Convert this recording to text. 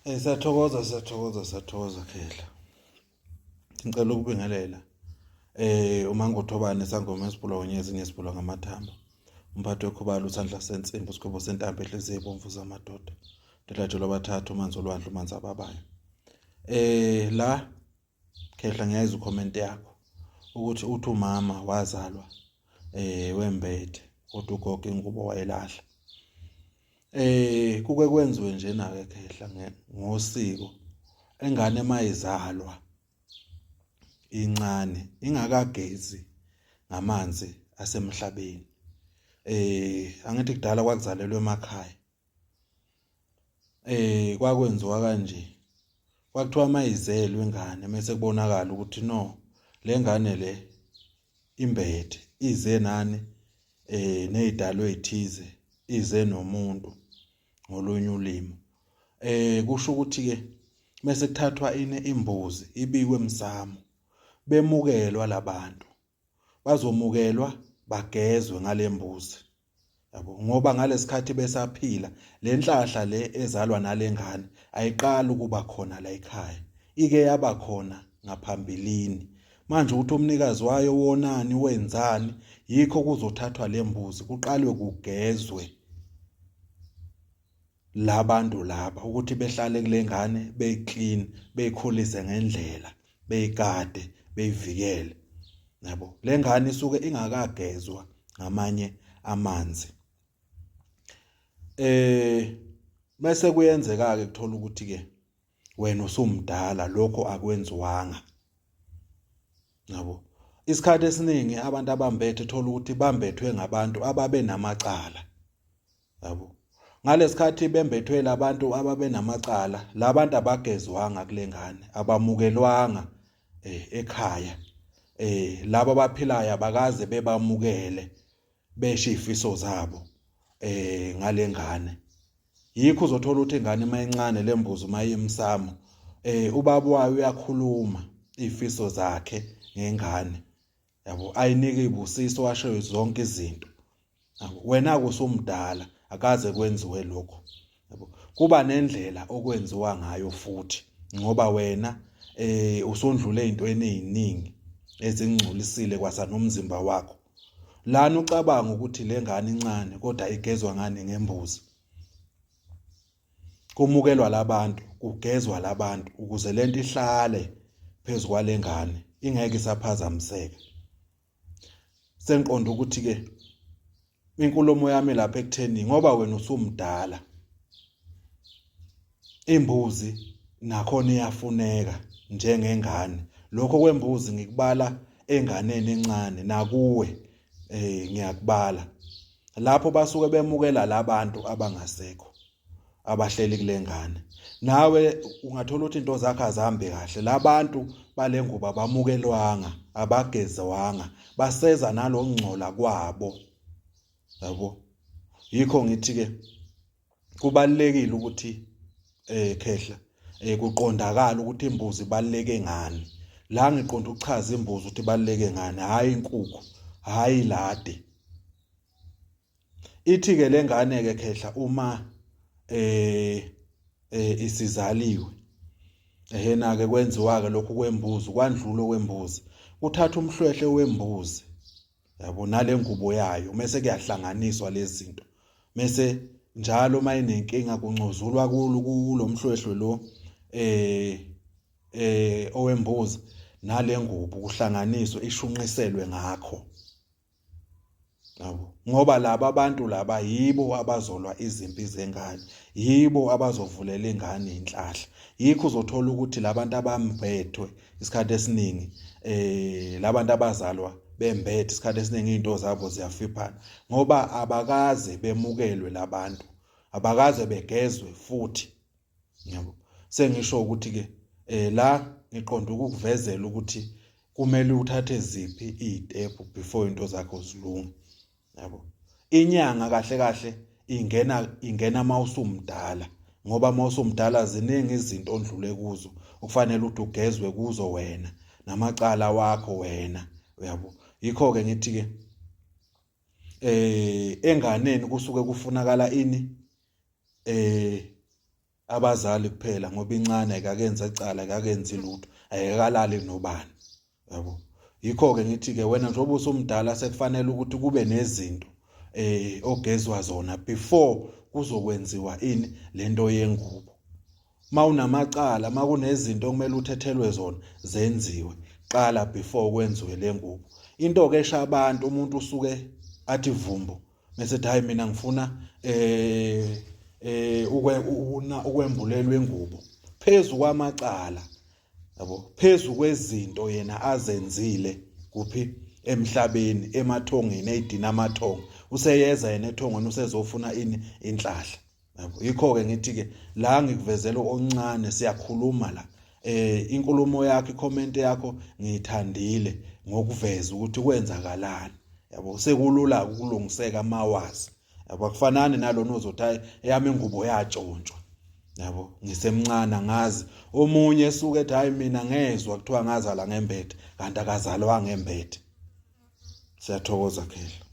Siyathokoza, siyathokoza, siyathokoza Khehla. Ngicela ukubingelela. UMangothobane sangoma esibhulwa ngonyezi ngesibhulwa ngamathambo. Umphathi wekhubalo usandla sensimbi usigwebo sentambo ehliziyo ebomvu zamadoda. Delatshelwa abathathu umanzi olwandle umanzi ababayo. La Khehla ngiyayizwa ucomment yakho ukuthi uthi umama wazalwa wembethe kodwa ugogo ingubo wayelahla. Kuke kwenziwe njena ke Khehla ngosiko engane mayizalwa incane ingakagezi ngamanzi asemhlabeni. Angithi kudala kwakuzalelwa emakhaya. Kwakwenziwa kanje, kwakuthiwa uma izelwe ingane mese kubonakala ukuthi no, le ngane le imbethe ize nani ney'dalwa ey'thize, ize nomuntu ngolunye ulimi. Kusho ukuthi-ke mese kuthathwa ini imbuzi ibikwe emsamo, bemukelwa la bantu. Bazomukelwa bagezwe ngale mbuzi yabo, ngoba ngalesikhathi besaphila le nhlahla le ezalwa nale ngane ayiqali ukuba khona la ekhaya, ike yaba khona ngaphambilini. Manje ukuthi umnikazi wayo wonani wenzani, yikho kuzothathwa le mbuzi kuqalwe kugezwe labantu laba ukuthi behlale kule ngane beyiclean, beyikhulise ngendlela, beyigade, beyivikele. Yabo, le ngane isuke ingakagezwa ngamanye amanzi. Bese kuyenzeka ke kuthola ukuthi ke wena usumdala lokho akwenziwanga. Yabo, isikhathi esiningi abantu abambethe thola ukuthi bambethwe ngabantu ababe namacala. Yabo, ngalesikhathi bembethwe labantu ababenamacala, labantu abagezwanga kule ngane, abamukelwanga ekhaya. Laba abaphilayo abakaze bebamukele besho izifiso zabo ngale ngane. Yikho uzothola ukuthi ingane uma incane le mbuzi uma iyimsamo ubaba wayo uyakhuluma izifiso zakhe ngengane. Yabo, ayinike izibusiso asho zonke izinto. Yabo, wena-ke usumdala akaze kwenziwe lokho. Yabo, kuba nendlela okwenziwa ngayo futhi ngoba wena usondlule ezintweni eziningi ezingcolisile kwasa nomzimba wakho. Lana ucabanga ukuthi le ngane incane kodwa igezwa ngani ngembuzi. Kumukelwa labantu, kugezwa labantu ukuze lento ihlale phezu kwalengane ingeke isaphazamiseka. Sengiqonda ukuthi ke inkulumo yami lapha ekutheni ngoba wena usumdala imbuzi nakhona iyafuneka njengengane. Lokho kwembuzi ngikubala enganeni encane nakuwe ngiyakubala. Lapho basuke bemukela labantu abangasekho abahleli kule ngane. Nawe ungathola ukuthi into zakho azihambi kahle. Labantu bale ngubo abamukelwanga, abagezwanga, baseza nalokungcola kwabo. Yabo, yikho ngithi-ke kubalulekile ukuthi Khehla kuqondakala ukuthi imbuzi ibaluleke ngani. La ngiqonda ukuchaza imbuzi ukuthi ibaluleke ngani, hhayi inkukhu, hhayi iladi. Ithi-ke le ngane-ke Khehla uma isizaliwe, ehena-ke kwenziwa-ke lokhu kwembuzi, kwandlula okwembuzi, kuthathwa umhlwehlwe wembuzi, yabo, nale ngubo yayo, mese kuyahlanganiswa lezi zinto. Mese njalo uma inenkinga kuncozulwa kulo mhlwehlwe lo owembuzi nale ngubo kuhlanganiswe ishunqiselwe ngakho. Yabo, ngoba laba abantu laba yibo abazolwa izimpi zengane, yibo abazovulela ingane inhlahla. Yikho uzothola ukuthi labantu abambethwe isikhathi esiningi labantu abazalwa bembethe isikhathi esiningi izinto zabo ziyafiphana ngoba abakaze bemukelwe labantu, abakaze begezwe futhi. Yabo, sengisho ukuthi ke la ngiqonda ukukuvezela ukuthi kumele uthathe ziphi iy'tephu before into zakho zilunge. Yabo, inyanga kahle kahle ingena uma usumdala, ngoba uma usumdala ziningi izinto ondlule kuzo okufanele ukuthi ugezwe kuzo wena namacala wakho wena. Uyabo, yikho-ke ngithi-ke enganeni kusuke kufunakala ini? Abazali kuphela ngoba incane ayikakenzi ecala, ayikakenzi lutho, ayikakalali nobani. Yabo. Yikho-ke ngithi-ke wena njengoba usumdala sekufanele ukuthi kube nezinto ogezwa zona before kuzokwenziwa ini lento yengubo. Mawunamacala, makunezinto okumele uthethelwe zona zenziwe qala before kwenziwe le ngubo. Into-ke esha abantu umuntu usuke athi vumbu mese ethi hayi mina ngifuna ukwembulelwa ingubo phezu kwamacala yabo, phezu kwezinto yena azenzile kuphi emhlabeni emathongeni eyidina amathongo, useyeza yena ethongweni usezofuna ini inhlahla yabo. Yikho-ke ngithi-ke la ngikuvezela okuncane, siyakhuluma la. Inkulumo yakho, i-comment yakho ngiyithandile ngokuveza ukuthi kwenzakalani yabo. Sekulula ukulungiseka mawazi yabo, akufanani nalona ozothi hayi eyami ingubo yatshontshwa yabo, ngisemncane angazi. Omunye esuke ethi hayi mina ngezwa kuthiwa ngazala ngembethe, kanti akazalwa ngembethe. Siyathokoza Khehla.